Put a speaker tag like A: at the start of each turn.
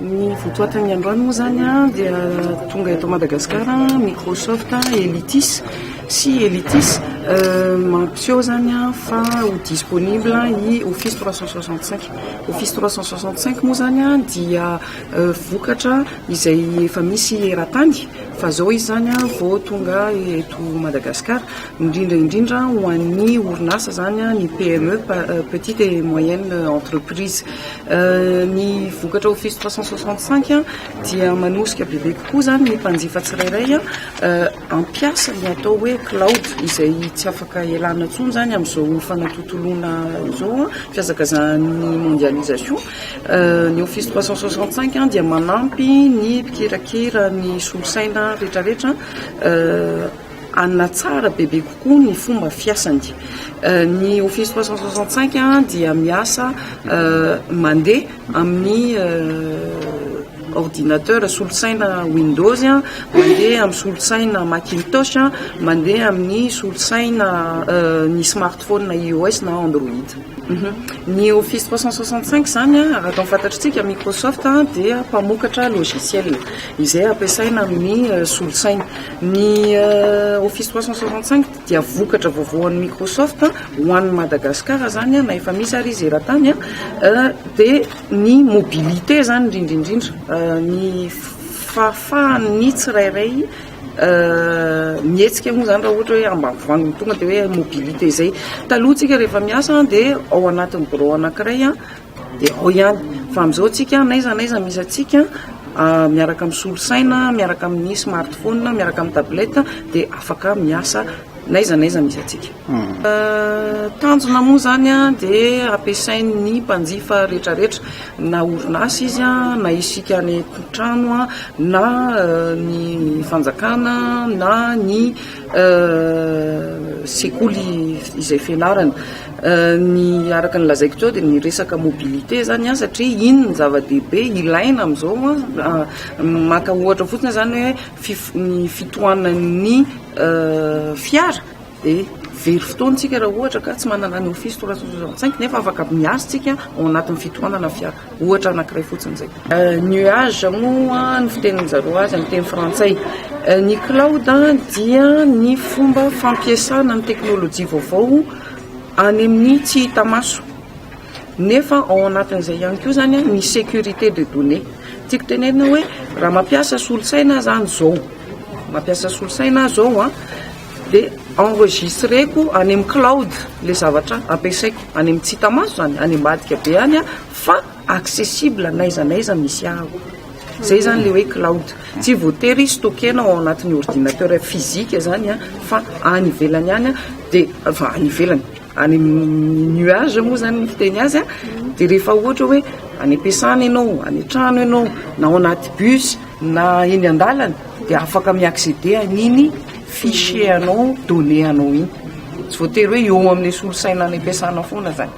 A: Ny votoatin'ny androany moa zany dia tonga eto Madagasikara Microsoft Elitis sy Elitis, mampiseho zany fa ho disponible i Office 365. Office 365 moa zany dia vokatra izay efa misy eran-tany fa zao izy zany vao tonga eto Madagasikara, indrindra indrindra ho an'ny orinasa zany, ny PME, petite et moyenne entreprise. Ny vokatra Office 365 dia manosika bebe kokoa zany ny mpanjifa tsirairay ampiasa ny atao hoe cloud, izay tsy afaka ialana intsony zany amin'izao fanatontoloana izao, fihazakazahan'ny mondialisation. Ny Office 365 dia manampy ny mpikirakira ny solosaina rehetrarehetra hanatsara bebe kokoa ny fomba fiasany. Ny Office 365 dia miasa mandeha amin'ny ordinateur solosaina Windows, mandeha amin'ny solosaina Macintosh, mandeha amin'ny solosaina ny smartphone iOS na Android. Ny Office 365 zany, raha atao fantatritsika, Microsoft dia mpamokatra logiciel izay ampiasaina amin'ny solosaina. Ny Office 365 dia vokatra vaovao an'ny Microsoft ho an'ny Madagasikara zany, na efa misy ary izy eran-tany, dia ny mobilité zany indrindra indrindra, ny fahafahan'ny tsirairay mihetsika moa zany. Raha ohatra hoe ambanivoaniny tonga dia hoe mobilité zay. Taloha tsika rehefa miasa dia ao anatin'ny bureau anankiray dia ao ihany, fa amin'izao tsika n'aiza n'aiza misy atsika, miaraka amin'ny solosaina, miaraka amin'ny smartphone, miaraka amin'ny tablette, dia afaka miasa n'aiza n'aiza misy atsika. Tanjona moa zany dia ampiasain'ny mpanjifa rehetrarehetra, na orinasa izy na isika any trano na ny fanjakana na ny sekoly izay fianarana. Ny araka ny lazaiko teo dia ny resaka mobilité zany, satria iny ny zava-dehibe ilaina amin'izao. Maka ohatra fotsiny zany hoe ny fitohanan'ny fiara, dia very fotoana tsika raha ohatra ka tsy manana ny Office 365 nefa afaka miasa tsika ao anatin'ny fitohanana fiara, ohatra anankiray fotsiny zay. Nuage moa ny fitenin-jareo azy amin'ny teny frantsay. Ny cloud dia ny fomba fampiasana ny teknôlôjia vaovao any amin'ny tsy hita maso, nefa ao anatin'izay ihany koa zany ny sécurité de données. Tiako tenenina hoe raha mampiasa solosaina zany zao, mampiasa solosaina zao dia enregistreko any amin'ny cloud le zavatra ampiasaiko any amin'ny tsy hita maso zany, any ambadika be any, fa accessible n'aiza n'aiza misy aho. Zay zany le hoe cloud. Tsy voatery stockena ao anatin'ny ordinateur physique zany fa any ivelany any dia, fa any ivelany, any nuage moa zany ny fiteny azy. Dia rehefa ohatra hoe any am-piasana ianao, any an-trano ianao, na ao anaty bus na eny an-dalana, dia afaka mi-accéder an'iny fichier anao, données anao iny. Tsy voatery hoe eo amin'ny solosaina any am-piasana foana zany.